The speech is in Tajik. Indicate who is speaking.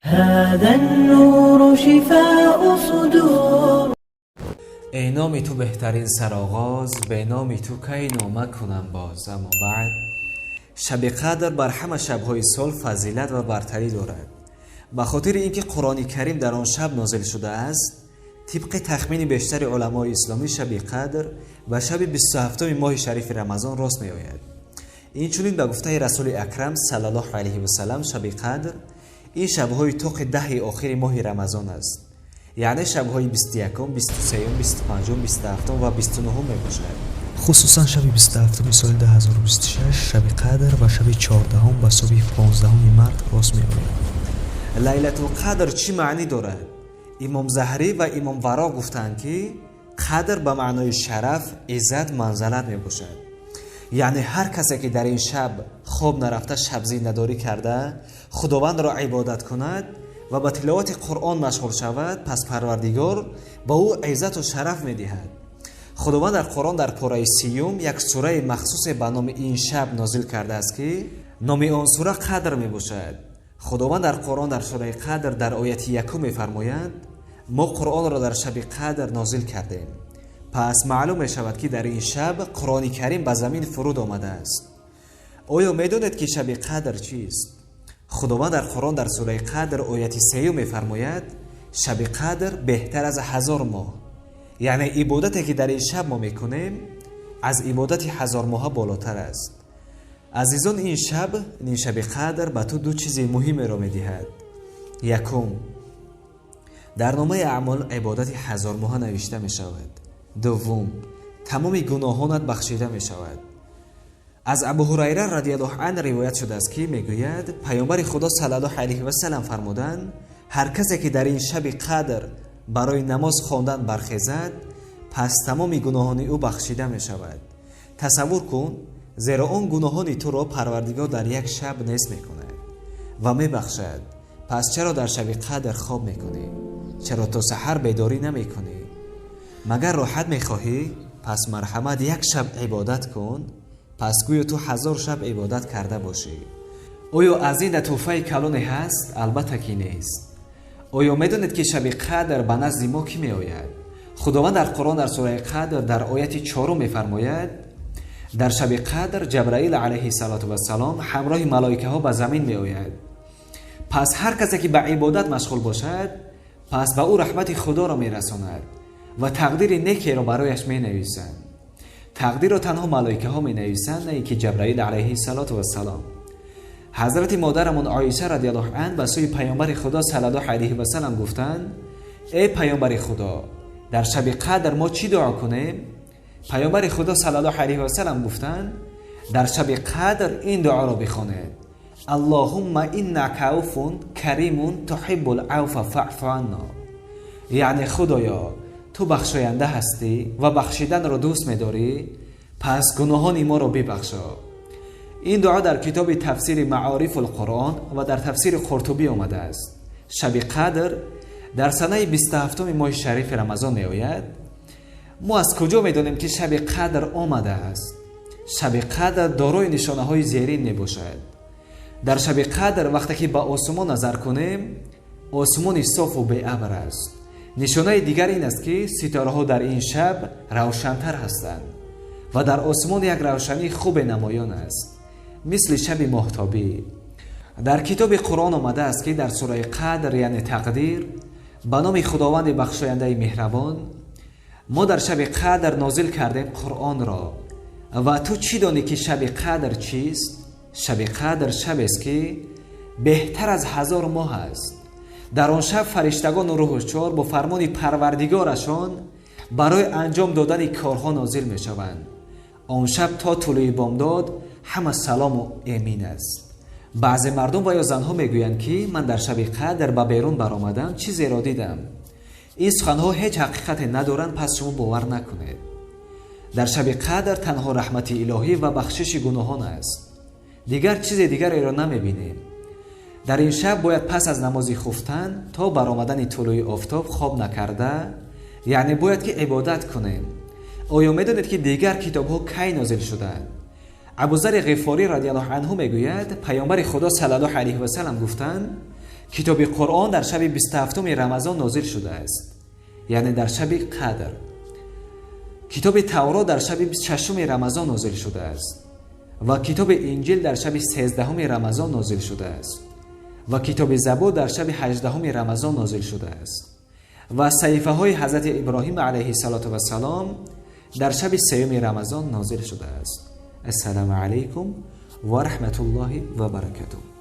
Speaker 1: هذا النور شفاء صدور.
Speaker 2: Эй номи ту беҳтарин сароғоз, бе номи ту кай нома кунам боз? Аммо баъд, шаби қадр бар ҳама шабҳои сол фазилат ва бартарӣ дорад, ба хотири ин ки Қуръони Карим дар он шаб нозил шудааст. Тибқи тахмини бештари уламои исломӣ, шаби қадр ба шаби 27-уми моҳи шарифи Рамазон рост меояд. Инчунин, ба гуфтаи Расули Акрам саллаллоҳу алайҳи васалам, шаби қадр ин шабҳои тоқи даҳи охири моҳи Рамазон аст, яъне шабҳои 21-ум, 23-ум, 25-ум, 27-ум ва 29-ум мебошад.
Speaker 3: Хусусан шаби 27-уми соли 2026 шаби қадр ва шаби 14-ум ба субҳи 15-уми март рост меояд.
Speaker 2: Лайлатулқадр чӣ маънӣ дорад? Имом Заҳрӣ ва имом Вароқ гуфтанд, ки қадр ба маънои шараф, иззат, манзалат мебошад. Яъне ҳар касе ки дар ин шаб хоб нарафта, шабзиндадорӣ карда, Худовандро ибодат кунад ва ба тиловати Қуръон машғул шавад, пас Парвардигор ба ӯ иззату шараф медиҳад. Худованд дар Қуръон дар пораи 30-ум як сураи махсусе ба номи ин шаб нозил кардааст, ки номи он сура Қадр мебошад. Худованд дар Қуръон дар сураи Қадр дар ояти 1-ум мефармояд: «Мо Қуръонро дар шаби қадр нозил кардем». Пас маълум мешавад, ки дар ин шаб Қуръони Карим ба замин фуруд омадааст. Оё медонед, ки шаби қадр чист? Худованд дар Қуръон дар сураи Қадр ояти 3-ум мефармояд: «Шаби қадр беҳтар аз 1000 моҳ». Яъне ибодате ки дар ин шаб мо мекунем, аз ибодати ҳазормоҳа болотар аст. Азизон, ин шаб, ин шаби қадр ба ту ду чизи муҳимеро медиҳад. Якум, дар номаи аъмол ибодати ҳазормоҳа навишта мешавад. Дуввум, тамоми гуноҳонат бахшида мешавад. Аз Абу Ҳурайра радиаллоҳу ан ривоят шудааст, ки мегӯяд: Паёмбари Худо саллаллоҳу алайҳи васалам фармуданд: «Ҳар касе ки дар ин шаби қадр барои намоз хондан бархезад, пас тамоми гуноҳони ӯ бахшида мешавад». Тасаввур кун, зеро он гуноҳони туро Парвардигор дар як шаб нест мекунад ва мебахшад. Пас чаро дар шаби қадр хоб мекунӣ? Чаро то саҳар бедорӣ намекунӣ? Магар роҳат мехоҳӣ? Пас марҳамат, як шаб ибодат кун, пас гӯё ту 1000 шаб ибодат карда бошӣ. Оё аз ин тӯҳфаи калоне ҳаст? Албатта ки нест. Оё медонед, ки шаби қадр ба назди мо кӣ меояд? Худованд дар Қуръон дар сураи Қадр дар ояти 4-ум мефармояд: «Дар шаби қадр Ҷабраил алайҳи салоту вассалом ҳамроҳи малоикаҳо ба замин меояд». Пас ҳар касе ки ба ибодат машғул бошад, пас ба ӯ раҳмати Худоро мерасонад ва тақдири некеро барояш менависанд. Тақдирро танҳо малоикаҳо менависанд, на ин ки Ҷабраил алайҳи салоту вассалом. Ҳазрати модарамон Оиша радиаллоҳу ан ба сӯи паёмбари Худо саллаллоҳу алайҳи васалам гуфтанд: «Эй паёмбари Худо, дар шаби қадр мо чӣ дуо кунем?» Паёмбари Худо саллаллоҳу алайҳи васалам гуфтанд: «Дар шаби қадр ин дуоро бихонед: Аллоҳумма иннака ауфун каримун туҳиббул авфа фаъфу анно». Яъне Худоё, ту бахшоянда ҳастӣ ва бахшиданро дӯст медорӣ, пас гуноҳони моро бибахшо. Ин дуо дар китоби тафсири Маорифул Қуръон ва дар тафсири Қуртубӣ омадааст. Шаби қадр дар санаи 27-уми моҳи шарифи Рамазон меояд. Мо аз куҷо медонем, ки шаби қадр омадааст? Шаби қадр дорои нишонаҳои зерин мебошад. Дар шаби қадр вақте ки ба осумон назар кунем, осумони софу беабр аст. Нишонаи дигар ин аст, ки ситораҳо дар ин шаб равшантар ҳастанд ва дар осмон як равшании хубе намоён аст, мисли шаби моҳтобӣ. Дар китоби Қуръон омадааст, ки дар сураи Қадр, яъне тақдир: «Ба номи Худованди бахшояндаи меҳрабон. Мо дар шаби қадр нозил кардем Қуръонро ва ту чӣ донӣ, ки шаби қадр чист? Шаби қадр шабест, ки беҳтар аз 1000 моҳ аст. Дар он шаб фариштагону рӯҳучор бо фармони Парвардигорашон барои анҷом додани корҳо нозил мешаванд. Он шаб то тулӯи бомдод ҳама салому эмин аст». Баъзе мардум ва ё занҳо мегӯянд, ки ман дар шаби қадр ба берун баромадам, чизеро дидам. Ин суханҳо ҳеҷ ҳақиқате надоранд, пас шумо бовар накунед. Дар шаби қадр танҳо раҳмати илоҳӣ ва бахшиши гуноҳон аст, дигар чизе дигареро намебинем. Дар ин шаб бояд пас аз намози хуфтан то баромадани тулӯи офтоб хоб накарда, яъне бояд ки ибодат кунем. Оё медонед, ки дигар китобҳо кай нозил шуданд? Абузари Ғифорӣ радиаллоҳу анҳу мегӯяд: Паёмбари Худо саллаллоҳу алайҳи васалам гуфтанд Китоби Қуръон дар шаби 27-уми Рамазон нозил шудааст, яъне дар шаби Қадр. Китоби Таврот дар шаби 26-уми Рамазон нозил шудааст ва китоби Инҷил дар шаби 13-уми Рамазон нозил шудааст ва китоби Забур дар шаби 18-уми Рамазон нозил шудааст ва саҳифаҳои ҳазрати Иброҳим алайҳиссалоту вассалом дар шаби 3-юми Рамазон нозил шудааст. Ассалому алайкум ва раҳматуллоҳи ва баракатуҳ.